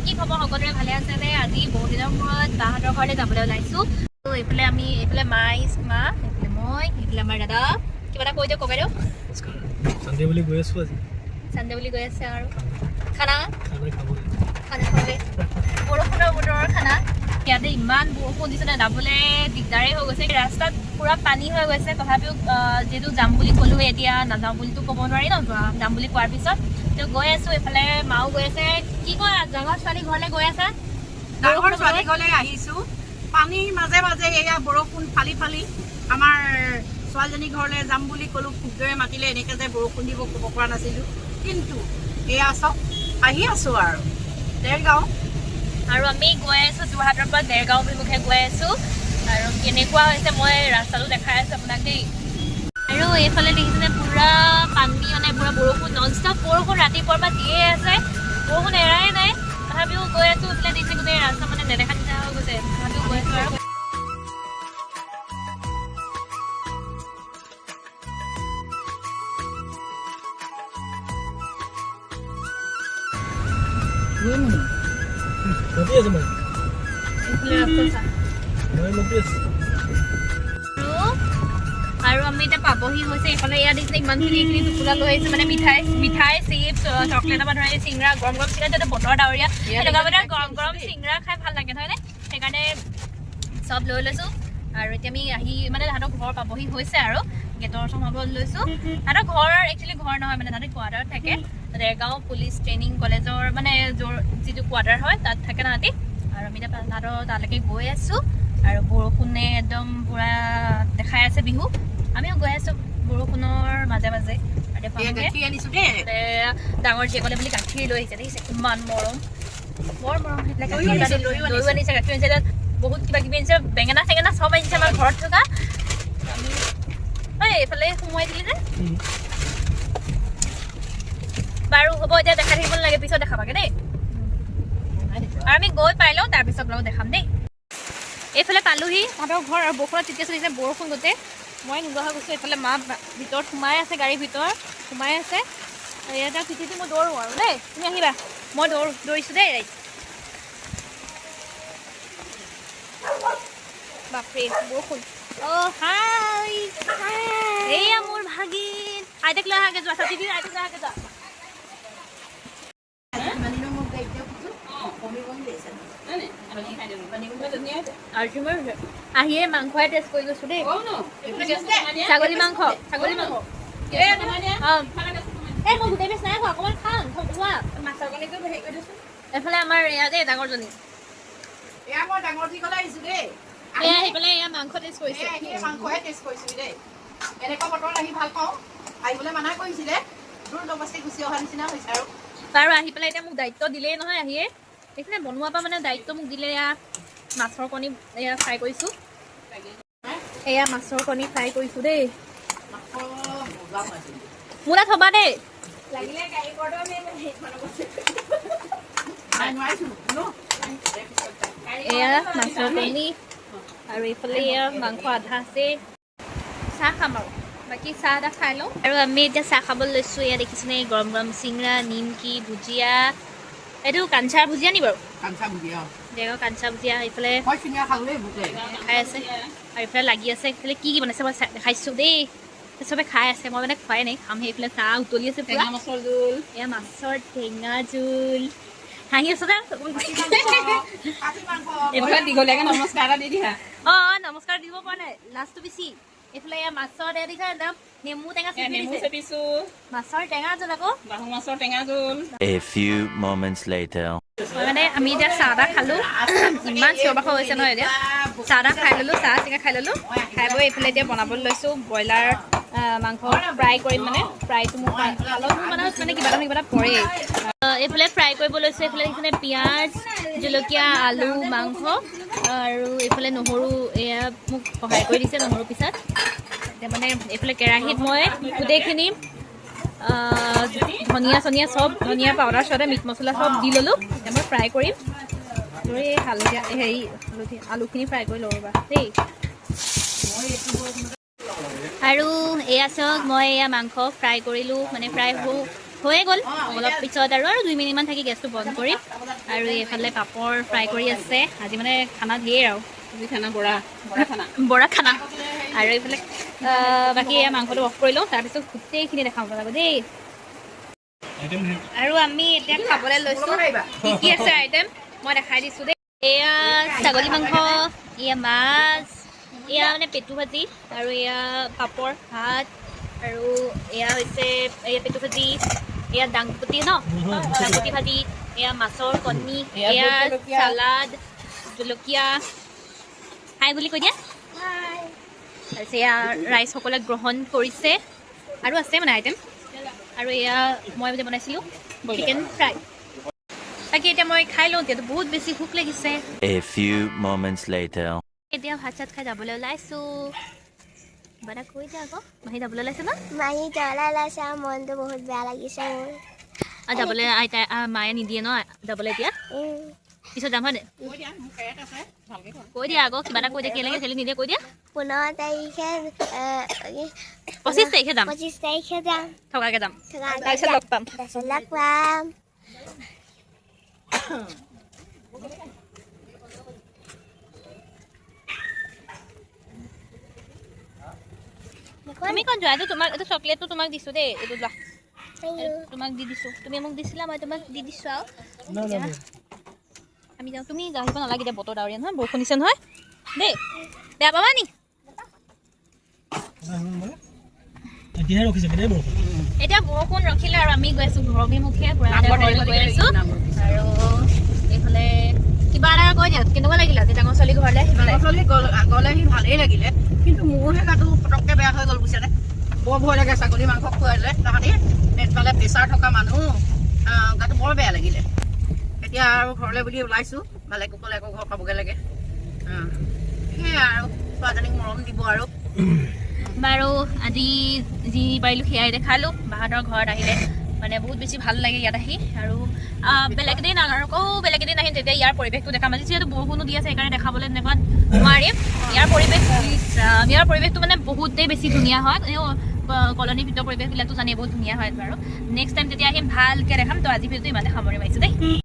কি খবৰ? সকলোৰে ভালে আছেনে? আজি বহুত দিনৰ মূৰত বাহঁতৰ ঘৰলৈ যাবলৈ ওলাইছোঁ। ত' এইফালে আমি, এইফালে মা আহিছে, মা, এইফালে মই, এইফালে আমাৰ দাদা। কিবা এটা কৈ দিয়ক ককাইদেউ। নমস্কাৰ। চানডে বুলি গৈ আছোঁ আজি। চানডে বুলি গৈ আছে আৰু খানা খানা খাবলৈ। খানা খাবলৈ, বৰষুণৰ বতৰৰ খানা। ইয়াতে ইমান বৰষুণ দিছে ন, যাবলৈ দিগদাৰেই হৈ গৈছে। ৰাস্তাত পূৰা পানী হৈ গৈছে। তথাপিও যিহেতু যাম বুলি ক'লোৱে, এতিয়া নাযাওঁ বুলিতো ক'ব নোৱাৰি ন। যাম বুলি কোৱাৰ পিছত তো গৈ আছোঁ। এইফালে মাও গৈ আছে। কি কয়, ডাঙৰ ছোৱালী ঘৰলৈ গৈ আছা? ডাঙৰ ছোৱালী ঘৰলৈ আহিছো। পানীৰ মাজে মাজে এয়া বৰষুণ ফালি ফালি আমাৰ ছোৱালীজনী ঘৰলৈ যাম বুলি ক'লো। খুবদৰে মাতিলে, এনেকৈ যে বৰষুণ দিব ক'ব পৰা নাছিলো। কিন্তু এয়া চাওক, আহি আছো আৰু দেৰগাঁও। আৰু আমি গৈ আছো যোৰহাটৰ পৰা দেৰগাঁও অভিমুখে গৈ আছো। আৰু কেনেকুৱা হৈছে মই ৰাস্তাটো দেখাই আছো আপোনাক দেই। আৰু এইফালে দেখিছেনে, পুৰা পানী, মানে পুৰা বৰষুণ, নন ষ্টপ বৰষুণ। ৰাতিপুৱাৰ পৰা দিয়ে আছে বৰষুণ, এৰাই নাই। তথাপিও গৈ আছো। এইফালে দেখিছে, গোটেই ৰাস্তা মানে নেদেখা নিচিনা হৈ গৈছে। তথাপিও গৈ আছো। আৰু মাতি আছে মই। এইফালে ৰাস্তা চা। মই মাতি আছোঁ। আৰু আৰু আমি এতিয়া পাবহি হৈছে। এইফালে এয়া দেখিছে, ইমানখিনি এইখিনি টোপোলা লৈ আহিছে, মানে মিঠাই মিঠাই, চিপছ, চকলেটৰ পৰা ধৰি চিংৰা, গৰম গৰম চিংৰা। যাতে বতৰ ডাৱৰীয়া, এনেকুৱা বতৰত গৰম গৰম চিংৰা খাই ভাল লাগে, নহয়নে? সেইকাৰণে চব লৈ লৈছোঁ। আৰু এতিয়া আমি আহি মানে তাহাঁতৰ ঘৰ পাবহি হৈছে আৰু গেটৰ ওচৰত সোমাব লৈছোঁ। তাহাঁতৰ ঘৰৰ, একচুৱেলি ঘৰ নহয়, মানে তাহাঁতে কোৱাৰ্টাৰত থাকে। দেৰগাঁও পুলিচ ট্ৰেইনিং কলেজৰ মানে য'ৰ যিটো কোৱাৰ্টাৰ হয়, তাত থাকে তাহাঁতি। আৰু আমি এতিয়া তাহাঁতৰ তালৈকে গৈ আছোঁ। আৰু বৰষুণে একদম পূৰা দেখাই আছে বিহু। আমিও গৈ আছোঁ বৰষুণৰ মাজে মাজে। আৰু এতিয়া এয়া পামগৈ। গাখীৰ আনিছো দেই। ডাঙৰ জীয়েকলে বুলি গাখীৰ লৈ আহিছে। দেখিছে, কিমান মৰম, বৰ মৰম। সেইবিলাক দৈও গাখীৰ আনিছে, দৈও দৈও আনিছে। আনিছে, গাখীৰ আনিছে, বহুত কিবা কিবি আনিছে, বেঙেনা চেঙেনা চব আনিছে আমাৰ ঘৰত থকা। আমি ঐ এইফালে সোমোৱাই দিলি যে। বাৰু হ'ব, এতিয়া দেখাই থাকিব নালাগে, পিছত দেখাবাগে দেই। আৰু আমি গৈ পাই লওঁ, তাৰপিছত আপোনালোক দেখাম দেই। এইফালে পালোহি তাহাঁতৰ ঘৰ। আৰু বৰষুণত তেতিয়া চলিছে বৰষুণ গোটেই, মই নোযোৱা হৈ গৈছোঁ। এইফালে মা ভিতৰত সোমাই আছে, গাড়ীৰ ভিতৰত সোমাই আছে। আৰু ইয়াতে তিতি, মই দৌৰোঁ আৰু দেই, তুমি আহিবা। মই দৌৰিছোঁ দেই ৰাইজ। বাপৰে, বৰষুণ। অ' হাই, এয়া মোৰ ভাগিন। আইতাক লৈ আহাগে যোৱা, ছাতি দি আইতাক লৈ আহাগে যোৱা। মোক গাড়ীত কমি কমি লাগিছে। আৰু মই আহিয়ে মাংসহে টেষ্ট কৰি গৈছোঁ দেই। ছাগলী মাংস, ছাগলী মাংস। অঁ, এই মই গোটেই পিচ নাই খোৱা, অকণমান খাম খোৱা। মাছৰ কণীটো হেৰি কৰি দিছো। এইফালে আমাৰ এয়া দেই ডাঙৰজনী। এয়া মই ডাঙৰ জীয়েকলৈ আহিছো দেই। এয়া আহি পেলাই এয়া মাংস টেষ্ট কৰিছে। এয়া আহিয়ে মাংসহে টেষ্ট কৰিছো দেই। এনেকুৱা বতৰত আহি ভাল পাওঁ। আহিবলৈ মানা কৰিছিলে, দূৰ দবস্তি গুচি অহা নিচিনা হৈছে আৰু। বাৰু, আহি পেলাই এতিয়া মোক দায়িত্ব দিলেই নহয় আহিয়ে। দেখিছে, বনোৱাৰ পৰা মানে দায়িত্ব মোক দিলে। এয়া মাছৰ কণী এয়া ফ্ৰাই কৰিছোঁ, এয়া মাছৰ কণী ফ্ৰাই কৰিছোঁ দেই। মাংস মজা বনাইছে। মোলৈ থবা দেই। নাই, নোৱাৰিছো ন। এয়া মাছৰ কণী আৰু এইফালে এয়া মাংস আধা আছে। চাহ খাম আৰু বাকী চাহ এটা খাই লওঁ। আৰু আমি এতিয়া চাহ খাবলৈ লৈছোঁ। এয়া দেখিছেনে, গৰম গৰম চিংৰা, নিমকি, ভুজিয়া। এইটো কাঞ্চা ভুজিয়া নি বাৰু? কাঞ্চা ভুজিয়া। জেগা কাঞ্চা ভুজিয়া। এইফালে মই চিঙৰা খালো দেই, ভোক লাগিলে। খাই আছে। আৰু এইফালে লাগি আছে। এইফালে কি কি বনাইছে মই দেখাইছোঁ দেই। চবে খাই আছে, মই মানে খোৱাই নাই, খাম। সেইফালে চাহ উতলি আছে পুৰা। মাছৰ জোল। এয়া মাছৰ টেঙা জোল। হাঁহি আছো দে। খাচী মাংস। এইফালে দীঘলীয়াকে নমস্কাৰ এটা দি দিয়া। অঁ, নমস্কাৰ দিব পৰা নাই, লাজটো বেছি। এইফালে এয়া মাছৰ এয়া দিছে, একদম নেমু টেঙা চেপি নেমু দিছে। চেপিছো। মাছৰ টেঙা জোল আকৌ। বাহু মাছৰ টেঙা জোল। A few moments later. মই মানে আমি এতিয়া চাহ তাহ খালোঁ। ইমান চিঞৰ বাখৰ হৈছে নহয়। এতিয়া চাহ তাহ খাই ল'লোঁ, চাহ চিঙা খাই ল'লোঁ। খাই বৈ এইফালে এতিয়া বনাবলৈ লৈছোঁ ব্ৰইলাৰ মাংস ফ্ৰাই কৰিম। মানে ফ্ৰাইটো মোৰ অলপ মোৰ মানে মানে কিবা এটা কিবা এটা পৰেই। এইফালে ফ্ৰাই কৰিব লৈছোঁ। এইফালে দেখিছেনে, পিঁয়াজ, জলকীয়া, আলু, মাংস আৰু এইফালে নহৰু। এয়া মোক সহায় কৰি দিছে নহৰু পিছত। এতিয়া মানে এইফালে কেৰাহীত মই গোটেইখিনি ধনিয়া চনিয়া চব, ধনিয়া পাউডাৰ চাউডাৰ, মিট মছলা চব দি ল'লোঁ। এতিয়া মই ফ্ৰাই কৰিম। আৰু এই হালধীয়া হেৰি হালধি আলুখিনি ফ্ৰাই কৰি লওঁ ৰ'বা দেই। আৰু এয়া চাওক, মই এয়া মাংস ফ্ৰাই কৰিলোঁ, মানে ফ্ৰাই হৈয়ে গ'ল। অলপ পিছত আৰু আৰু 2 মিনিটমান থাকি গেছটো বন্ধ কৰিম। আৰু এইফালে পাপৰ ফ্ৰাই কৰি আছে। আজি মানে খানা ধেৰ আৰু। আজি খানা বৰা বৰা খানা। বৰা খানা। আৰু এইফালে বাকী এয়া মাংসটো অফ কৰি লওঁ, তাৰপিছত গোটেইখিনি দেখাব লাগিব দেই। আইটেম ধেৰ। আৰু আমি এতিয়া খাবলৈ লৈছোঁ। কি কি আছে আইটেম মই দেখাই দিছোঁ দেই। এয়া ছাগলী মাংস, এয়া মাছ, এয়া মানে পেটু ভাজি আৰু এয়া পাপৰ, ভাত। আৰু এয়া হৈছে এয়া পেটু ভাজি, এয়া দাংবটি ন, দাংবটি ভাজি, এয়া মাছৰ কণী, এয়া চালাড, জলকীয়া। হাই বুলি কৈ দিয়া। তাৰপিছত এয়া ৰাইজ সকলে গ্ৰহণ কৰিছে। আৰু আছে মানে আইটেম। আৰু এয়া মই যে বনাইছিলোঁ চিকেন ফ্ৰাই। বাকী এতিয়া মই খাই লওঁ, যিহেতু বহুত বেছি ভোক লাগিছে। A few moments later. এতিয়া ভাত চাত খাই যাবলৈ ওলাইছোঁ। কিবা এটা কৈ দিয়া আকৌ। মাহী যাবলৈ ওলাইছে ন? মাহী যাবলৈ ওলাইছে আৰু মনটো বহুত বেয়া লাগিছে মোৰ। আৰু যাবলৈ আইতাই মায়ে নিদিয়ে ন যাবলৈ এতিয়া। পিছত যাম, হয়। কৈ দিয়া, মোৰ পেট আছে, ভালকে কোৱা। কৈ দিয়া আকৌ, কিবা এটা কৈ দিয়া। কেনেকৈ খেলি নিদিয়ে কৈ দিয়া। 15 তাৰিখে 25 তাৰিখে যাম। 25 তাৰিখে যাম। থকাকে যাম। থকাকে। তাৰপিছত লগ পাম। তাৰপিছত লগ পাম। তুমি ক'ত যোৱা? এইটো তোমাক, এইটো চকলেটটো তোমাক দিছোঁ দেই। এইটো লোৱা। Thank you. এইটো তোমাক দি দিছোঁ। তুমি মোক দিছিলা, মই তোমাক দি দিছোঁ আৰু। না না না। আমি যাওঁ, তুমি আহিব নালাগে। এতিয়া বতৰ ডাৱৰীয়া নহয়, বৰষুণ দিছে নহয় দেই। বেয়া পাবা নি? মানে এতিয়াহে ৰখিছে দেই বৰষুণ। এতিয়া বৰষুণ ৰখিলে আৰু আমি গৈ আছো ঘৰ অভিমুখে। খুৰাহঁতৰ ঘৰলৈ গৈ আছো। আৰু এইফালে কিবা এটা কৈ দিয়া, কেনেকুৱা লাগিলে আজি ডাঙৰ ছোৱালী ঘৰলৈ আহি পেলাই? ডাঙৰ ছোৱালী গ'লে আহি ভালেই লাগিলে, কিন্তু মোৰহে গাটো পটককৈ বেয়া হৈ গ'ল, বুজিছানে? বৰ ভয় লাগে ছাগলী মাংস খুৱালে। তাহাঁতি এইফালে প্ৰেছাৰ থকা মানুহ, গাটো বৰ বেয়া লাগিলে। এতিয়া আৰু ঘৰলৈ বুলি ওলাইছোঁ। ভালে কুশলে আকৌ ঘৰ পাবগৈ লাগে। সেয়াই আৰু ছোৱালীজনীক মৰম দিব আৰু। বাৰু, আজি যি পাৰিলোঁ সেয়াই দেখালোঁ। বাহঁতৰ ঘৰত আহিলে মানে বহুত বেছি ভাল লাগে ইয়াত আহি। আৰু বেলেগ এদিন আৰু আকৌ বেলেগ এদিন আহিম, তেতিয়া ইয়াৰ পৰিৱেশটো দেখাম। আজি যিহেতু বৰষুণো দি আছে, সেইকাৰণে দেখাবলৈ তেনেকুৱা নোৱাৰিম। ইয়াৰ পৰিৱেশটো মানে বহুতেই বেছি ধুনীয়া হয়। এনেও কলনীৰ ভিতৰৰ পৰিৱেশবিলাকতো জানেই, বহুত ধুনীয়া হয়। বাৰু, নেক্সট টাইম যেতিয়া আহিম ভালকৈ দেখাম। তো আজি ভিডিঅ'টো ইমানে সামৰি মাৰিছোঁ দেই।